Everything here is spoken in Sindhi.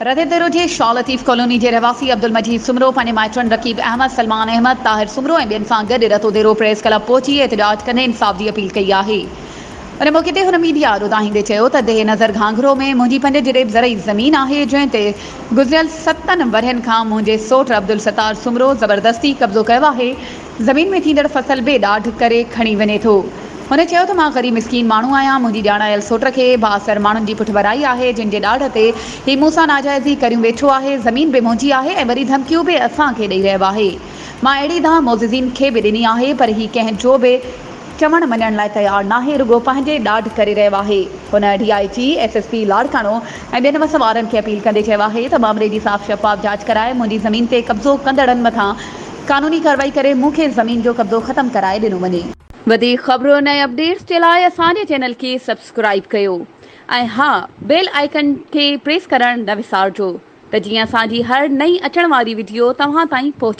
رتيديرو جي شاهه لطيف ڪالوني جي رهواسي عبدالمجيد سومرو پنهنجي مائٽن رقيب احمد، سلمان احمد، طاهر سومرو ۽ ٻين سان گڏ رتوديرو پريس ڪلب پهچي احتجاج ڪندي انصاف جي اپيل ڪئي آهي. ان موقعي تي هن ميڊيا آڏو دانهيندي چيو ته ديهه نظر گهانگهرو ۾ منهنجي پنج جريب زرعي زمين آهي جنهن تي گذريل ستن ورهين کان منهنجي سوٽ عبدالستار سومرو زبردستي قبضو ڪيو آهي زمين ۾ ٿيندڙ فصل به ڏاڍ ڪري کڻي وڃي ٿو. هن چيو ته مان غريب مسڪين ماڻهو آهيان، منهنجي ڄاڻايل سوٽ کي بااثر ماڻهن جي پٺڀرائي آهي، جن جي ڏاڍ تي هي مون سان ناجائزي ڪريون ويٺو آهي، زمين به منهنجي آهي ۽ وري ڌمڪيون به اسان کي ڏئي رهيو آهي. مان اهڙي دانهن معززين کي به ڏني آهي پر هي ڪنهن جو به چوڻ مڃڻ لاء تيار ناهي، رڳو پنهنجي ڏاڍ ڪري رهيو آهي. هن D I G, S S P Larkana ۽ ٻين وس وارن کي اپيل ڪندي چيو آهي ته مامري جي صاف شفاف جاچ ڪرائي منهنجي زمين تي قبضو ڪندڙن مٿان قانوني ڪارروائي ڪري مون کي زمين جو قبضو ختم ڪرائي ڏنو وڃي. وڌيڪ خبرن ۽ اپڊيٽس جي لاء اسان جي چينل کي سبسڪرائيب ڪيو ۽ ها بيل آئيڪن کي پريس ڪرڻ نه وسارجو ته جيئن اسان جي هر نئين اچڻ واري وڊيو توهان تائين پهچي.